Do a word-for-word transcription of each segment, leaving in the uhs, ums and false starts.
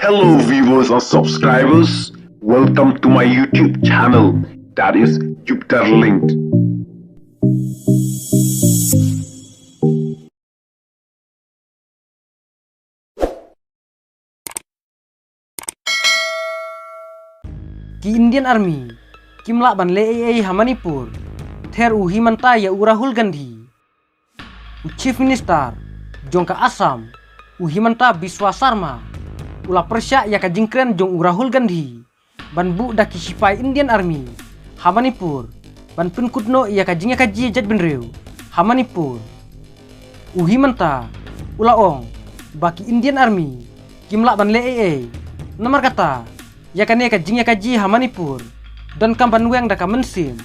Hello, viewers and subscribers. Welcome to my YouTube channel, that is Jupiter Linked. Ki Indian Army kim lah ban leh ei ei ha Manipur, ther u Himanta ïa u Rahul Gandhi. U Chief Minister jong ka Assam, u Himanta Biswa Sarma, u la pyrshah ïa ka jingkren jong u Rahul Gandhi ban buh da ki shipai Indian Army ha Manipur ban pynkut noh ïa ka jingïakajia jaitbynriew ha Manipur. U Himanta u la ong ba ki Indian Army kim lah ban leh ei ei. Namar kata, ïa kane ka jingïakajia ha Manipur donkam ban weng da ka mynsiem,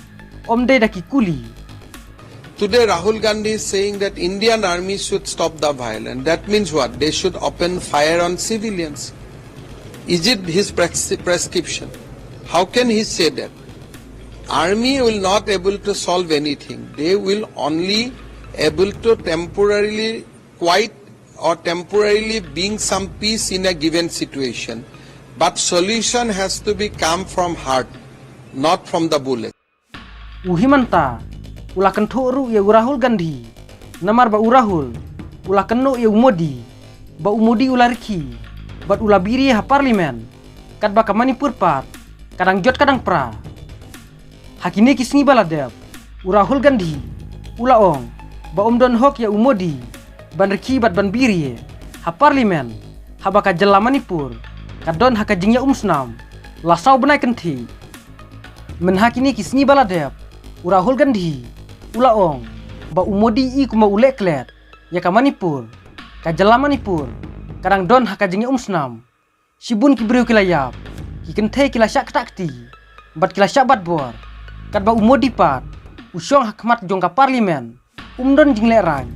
ym dei da ki kuli. Today, Rahul Gandhi is saying that Indian army should stop the violence. That means what? They should open fire on civilians. Is it his pres- prescription? How can he say that? Army will not able to solve anything. They will only able to temporarily quiet or temporarily bring some peace in a given situation. But solution has to be come from heart, not from the bullet. U Himanta u la kynthoh ruh ïa u Rahul Gandhi, namar ba u Rahul u la kynnoh ïa u Modi ba u Modi u la rkhie bad u la birie ha Parliament, katba ka Manipur pat ka dang jot ka dang pra. Ha kine ki sngi ba la dep, u Rahul Gandhi u la ong ba ym don hok ïa u Modi ban rkhie bad ban birie ha Parliament, haba ka jylla Manipur ka don ha ka jingïaumsnam la saw bnai kynthih. Mynha kine ki sngi ba la dep, u Rahul Gandhi u la ong ba u Modi i kumba u leh klet ïa ka Manipur, ka jylla Manipur ka dang don ha ka jingïaumsnam. Shibun ki briew ki la ïap, ki kynthei ki la shah ktah kti bad ki la shah bat bor, katba u Modi pat u shong ha khmat jong ka Parliament, um don jinglehrain,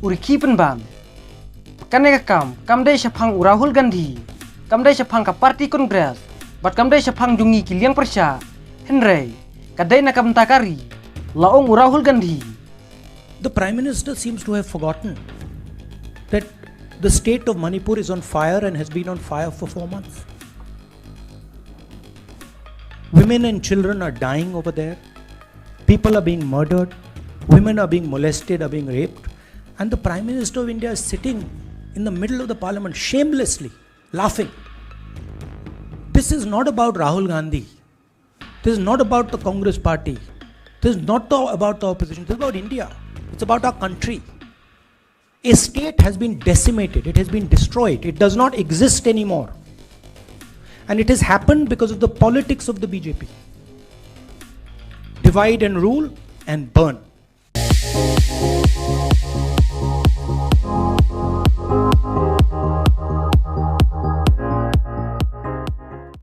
u rkhie pynban. Kane ka kam kam dei shaphang u Rahul Gandhi, kam dei shaphang ka party Congress bad kam dei shaphang jong ngi ki liang pyrshah, hynrei ka dei na ka bynta ka ri, la ong u Rahul Gandhi. The Prime Minister seems to have forgotten that the state of Manipur is on fire and has been on fire for four months. Women and children are dying over there. People are being murdered. Women are being molested, are being raped. And the Prime Minister of India is sitting in the middle of the parliament shamelessly laughing. This is not about Rahul Gandhi. This is not about the Congress party. This is not the, about the opposition. This is about India. It's about our country. A state has been decimated. It has been destroyed. It does not exist anymore. And it has happened because of the politics of the B J P. Divide and rule and burn.